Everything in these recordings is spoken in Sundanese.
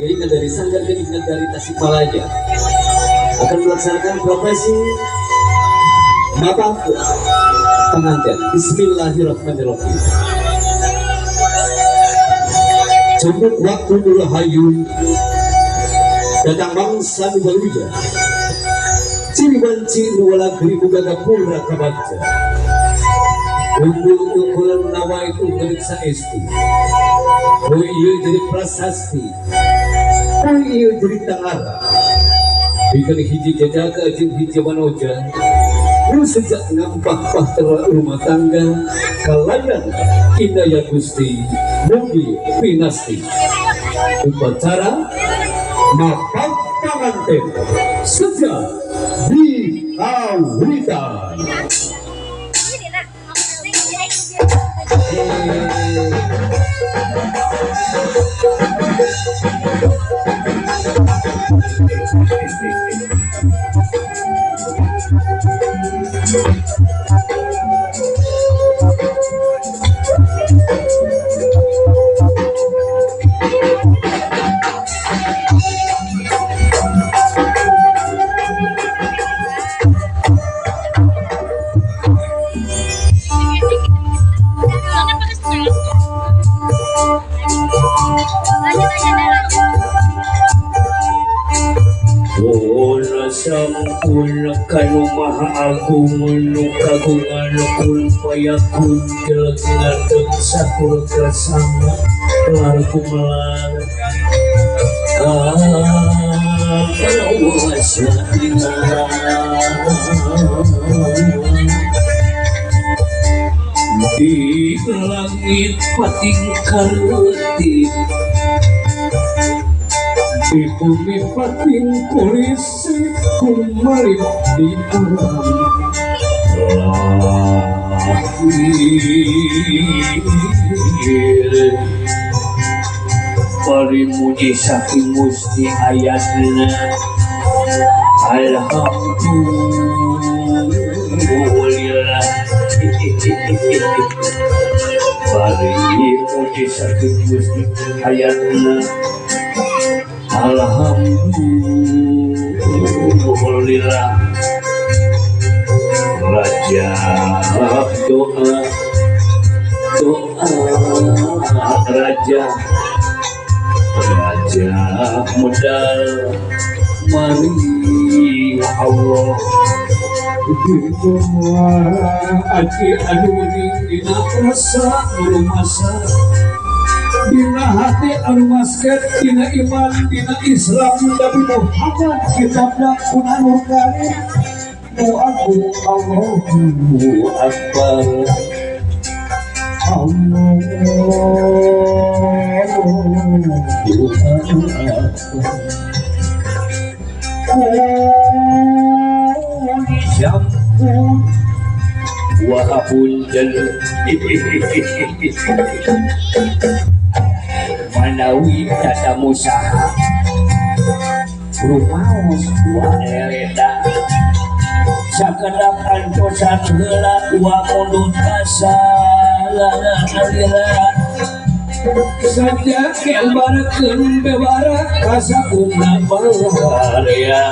Yaitu dari Sanggar Kening dari Tasikmalaya akan melaksanakan profesi Bapak Pengantin. Bismillahirrahmanirrahim. Cukup waktu rahayu datang mangsa nu baruja ciri wanci nu walagri muga gapura kabagja unggul-unggulan nawaitu gelik saestu. Poe ieu jadi prasasti, poe ieu jadi tangara pikeun hiji jajaka jeung hiji wanoja nu sejak ngampah bahtera rumah tangga kalayan indaya Gusti mugi pinasti. Upacara mapag panganten sejak dikawitan. Sampun kanu maha agung nu kagungan kun fayakun jelek ngadeg sakur kersana kelar kumelar di langit pating kareutik di bumi pating kulisi kumarip di alam lahir pari muji saking Gusti ayatna alhamdulillah pari muji saking Gusti ayatna alhamdulillah. Raja doa doa raja raja modal mari Allah aji anu dina rasa rumasa dina hati anu masket dina iman dina Islam Nabi Muhammad kitabna Qur'anul Karim nu agung Allahu Akbar Allahu Akbar. Sampun wahapunten manawi tatamu saha rumaos dua leleda sakedap antosan heula dua mundut kasalana alira saja kebarkeun bewara kasakumna baraya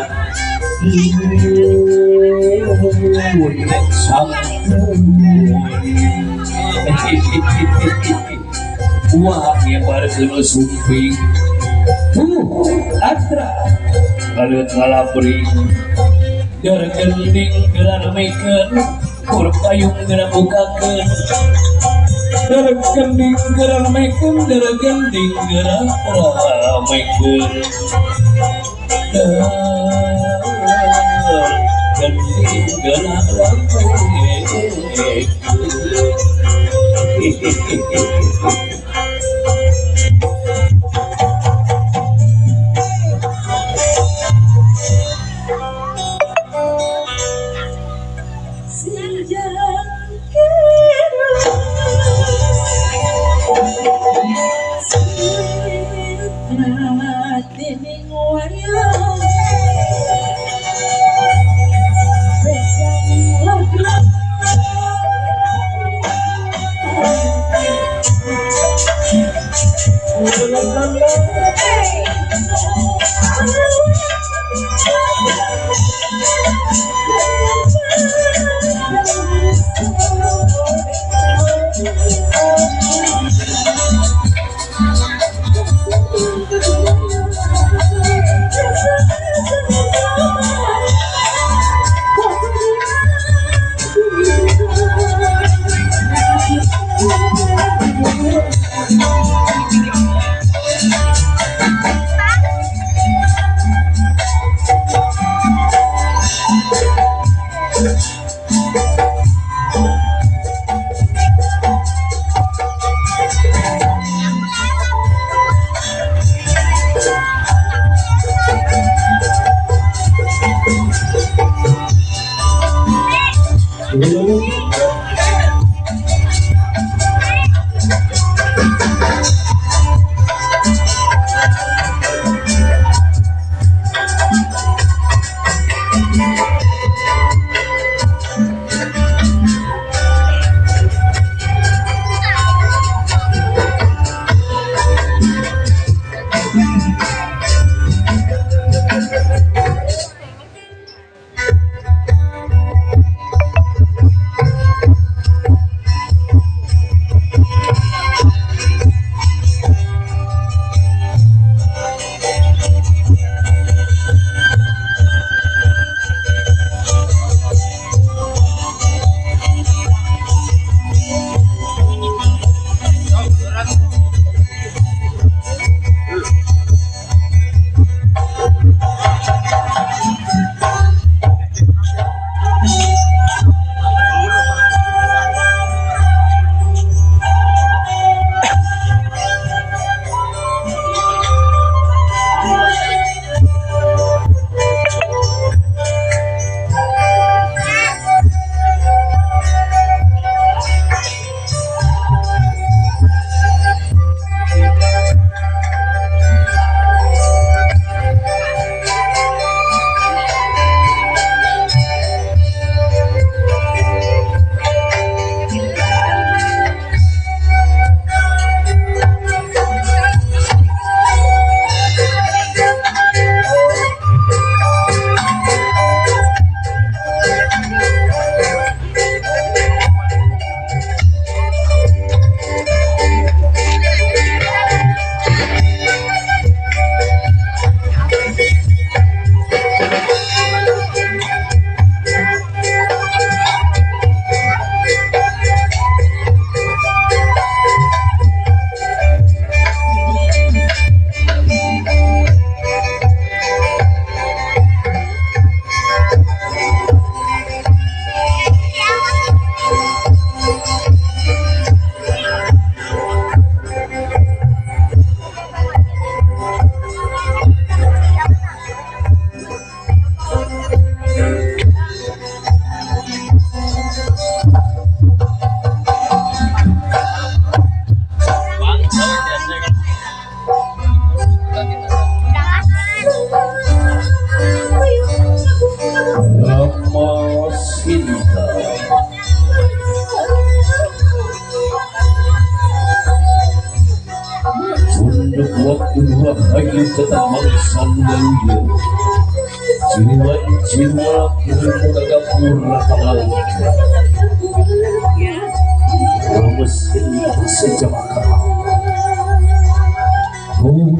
wah nyebarkeun sumping atra baleut ngalabring dar gending geura ramekeun kur payung geura bukakeun dar gending geura ramekeun dar gending geura ramekeun dar gending geura ramekeun. Hey! Rama Sinta. Tunduk waktu rahayu tetap mangsa luyu. Jiwa-jiwa kudu kagapura kalauta. Rama Sinta sejamaka. Oh,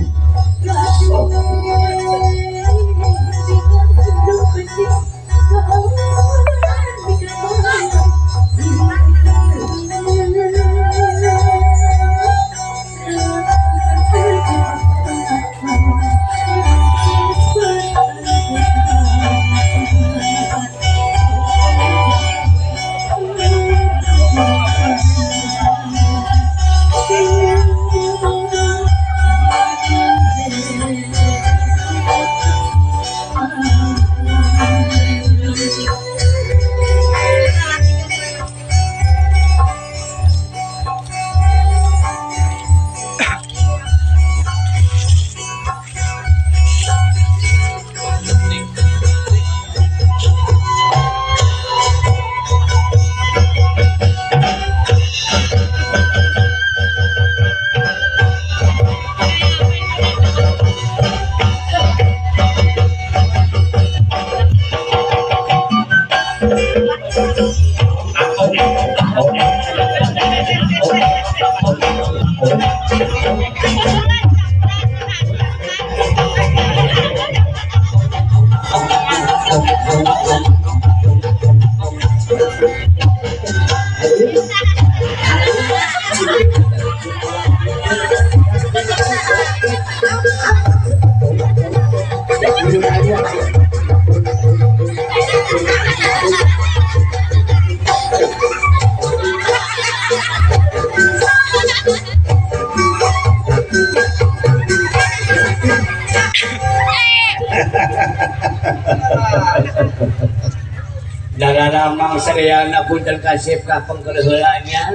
Dararamang sadayana, punten kasep ka pengker heula nya.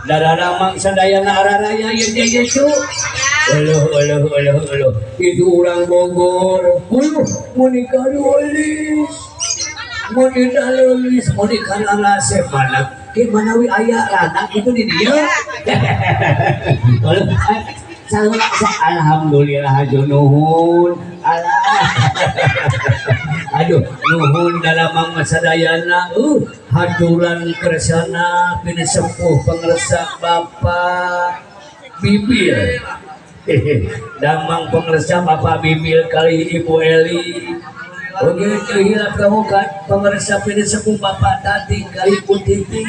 Dararamang sadayana araraya ieu teh Yesu. Euluh, euluh, euluh, euluh. Itu urang Bogor. Uluh, mun karulis. Mun dalelis, mun karasep mana? Ke manawi aya rana itu di dieu. Euluh, saheula alhamdulillah, hajo nuhun. Alah. Aduh, nuhun dalam sadayana haturan kersana pinesepuh pangersa Bapak Bibil. Damang pangersa Bapak Bibil kali Ibu Eli. Oke, teu hilap kamu kan pangersa pinesepuh Bapak Tati kali Ibu Titi.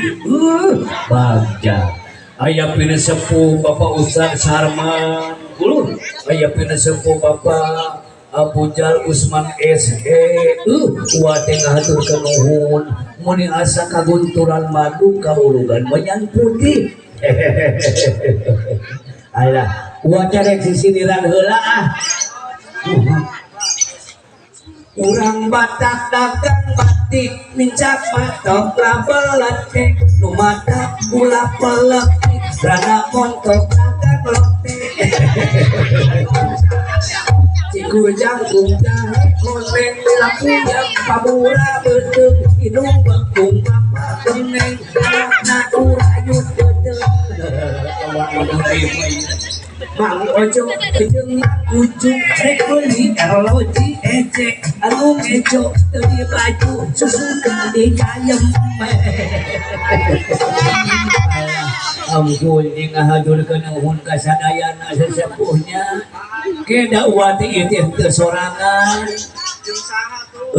Bagja. Aya pinesepuh Bapak Ustaz Sarman. Uluh, aya pinesepuh Bapak Abu Jal Usman SE. Uwa teh ngahaturkeun nuhun, muni asa kagunturan madu kaulugan menyan putih. Alah, uwa teh rek sisiniran heula ah. Urang Batak dagang batik, nincak matok labelate, nu mata ulah pelekik, rada montok dagang lote. Cikur jangkung jahe koneng, lampu pabura beuteung, hidung bekung bapak geneng, anakna urayut beuteung. Mang Ojo jeung Mang Ucu rek meuli arloji ece, anu ngejo teu di baju, susu di gayem. Ampun, jeung ngahaturkeun nuhun ka sadayana sesepuhnya. Keda uwa teh ieu teh teu sorangan.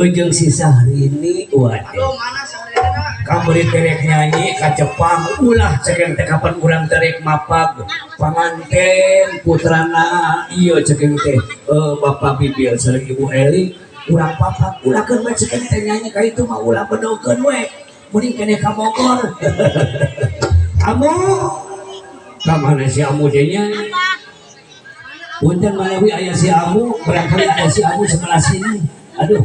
Ujung si Sahrini uwa teh. Kamari terek nyanyi ka Jepang, ulah cekeng teh kapan urang terek mapag panganten putrana ieu cekeng teh Bapak Bibil sareng Ibu Eli urang papak ulahkeun we cekeng teh nyanyi ka itu mah, ulah bedokeun we, mending keneh ka Bogor. Amu ka mana si Amu teh nya? Punten, manawi aya si Amu, barangkali ada si Amu sebelah sini. Aduh.